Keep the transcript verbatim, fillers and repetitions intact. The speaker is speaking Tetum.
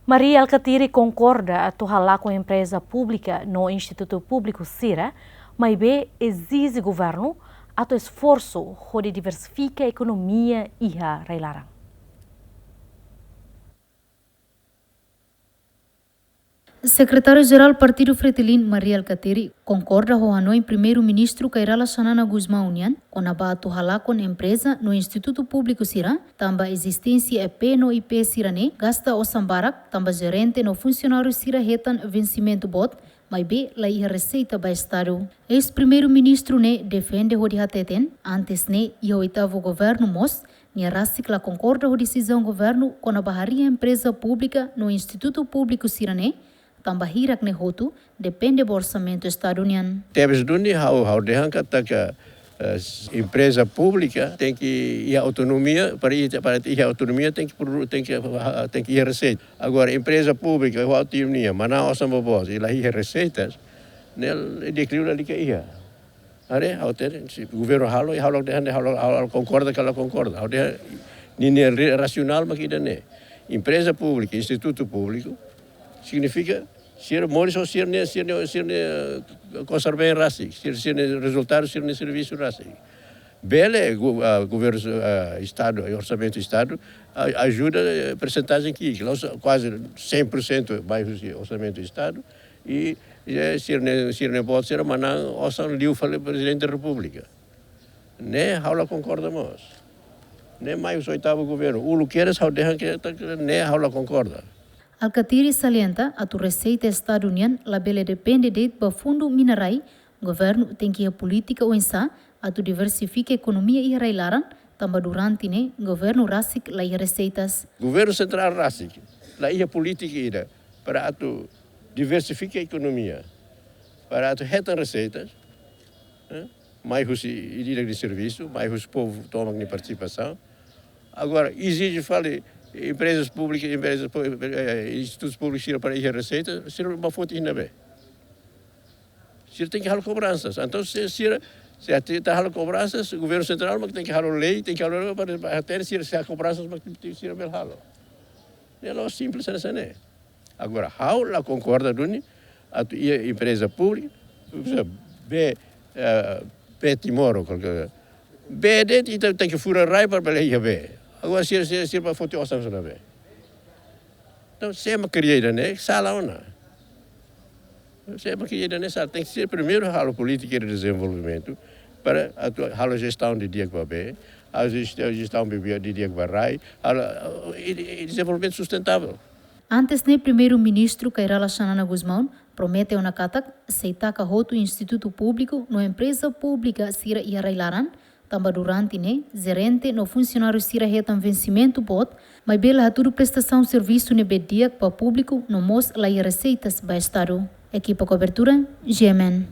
Mari Alkatiri konkorda atu halakon empreza públika no institutu públiku sira, maibé ezije governu atu esforsu hodi diversifika ekonomia iha rai-laran. Sekretáriu-Jerál Partidu Fretilin, Mari Alkatiri, konkorda ho hanoin Primeiru-Ministru Kay Rala Xanana Gusmão nian, kona-ba atu halakon empreza no institutu públiku sira, tanba ezisténsia E P no I P sira-ne'e gasta osan barak, tanba jerente no funsionáriu sira hetan vensimentu boot, maibé la iha reseita ba Estadu. Eis-Primeiru-Ministru ne'e defende hodi hateten, antes ne'e iha oitavu governu mós, nia rasik la konkorda ho desizaun governu kona-ba harii empreza públika no institutu públiku sira-ne'e, tanba hirak ne'e hotu depende ba orsamentu Estadu nian. Tebes duni ha'u, ha'u dehan katak, eh, empreza públika tenke iha autonomia, para iha, para iha autonomia tenke produ-, tenke, ah, tenke iha reseita. Agora, empreza públika ho autonomia, manán osan boboot, i la iha reseitas, ne'e dekliu la lika iha. Haree, ha'u hatene, se governu halo, i ha'u la dehan, ha'u la, ha'u la konkorda ka la konkorda. Ha'u dehan, ninia re-, rasionál mak ida-ne'e. Empreza públika, institutu públiku, signifika sira moris ho sira-nia, sira-nia, sira-nia, eh, kosar-been rasik, sira, sira-nia rezultadu, sira-nia servisu rasik. Bele go-, ah, governu, ah, Estadu, orsamentu Estadu, a-, ajuda, eh, persentajen ki'ik, la'ós kuaze cem por cento mai husi orsamentu Estadu, i, i, eh, sira-nia, sira-nia boot sira manán osan liu fali Prezidente Repúblika. Ne'e ha'u la konkorda mós. Ne'e mai husi oitavu governu. Uluk kedas ha'u dehan katak ne'e ha'u la konkorda. Alkatiri salienta atu reseita Estadu nian labele depende de'it ba fundu mina-rai, governu tenke iha polítika oinsá atu diversifika ekonomia iha rai-laran, tanba durante ne'e governu rasik la iha reseitas. Governu sentrál rasik la iha polítika ida para atu diversifika ekonomia, para atu hetan reseitas, eh, mai husi ida-idak nia servisu, mai husi povu tomak nia partisipasaun. Agora, ezije fali emprezas públikas, emprezas pú-, eh, institutus públikus sira para iha reseita, sira bá foti iha ne'ebé? Sira tenke halo kobransas. Entaun, se sira, se ita halo kobransas, governu sentrál mak tenke halo lei, tenke halo lei para, para hatene sira, se halo kobransas mak tenke sira bele halo. Ne'e la'ós simples hanesan ne'e. Agora, ha'u la konkorda duni atu iha empreza públika, por ezemplu, bee, eh, bee Timor, ou kualkér bee de'it, ita tenke fura rai para bele iha bee. Agora, sira, sira, sira bá foti osan sira-ne'ebé? Entaun, sé mak kria ida-ne'e, sala ona. Sé mak kria ida-ne'e, sala. Tenke ser primeiru halo polítika de dezenvolvimentu, para atu halo jestaun didi'ak ba bee, halo jestaun, jestaun didi'ak ba rai, halo, i, i dezenvolvimentu sustentável. Antes ne'e Primeiru-Ministru Kay Rala Xanana Gusmão promete ona katak sei taka hotu institutu públiku no empreza públika sira iha rai-laran, tanba durante ne'e jerente no funsionáriu sira hetan vensimentu boot, maibé la hatudu prestasaun servisu ne'ebé di'ak ba públiku no mós la iha reseitas ba Estadu. Ekipa kobertura, G M N.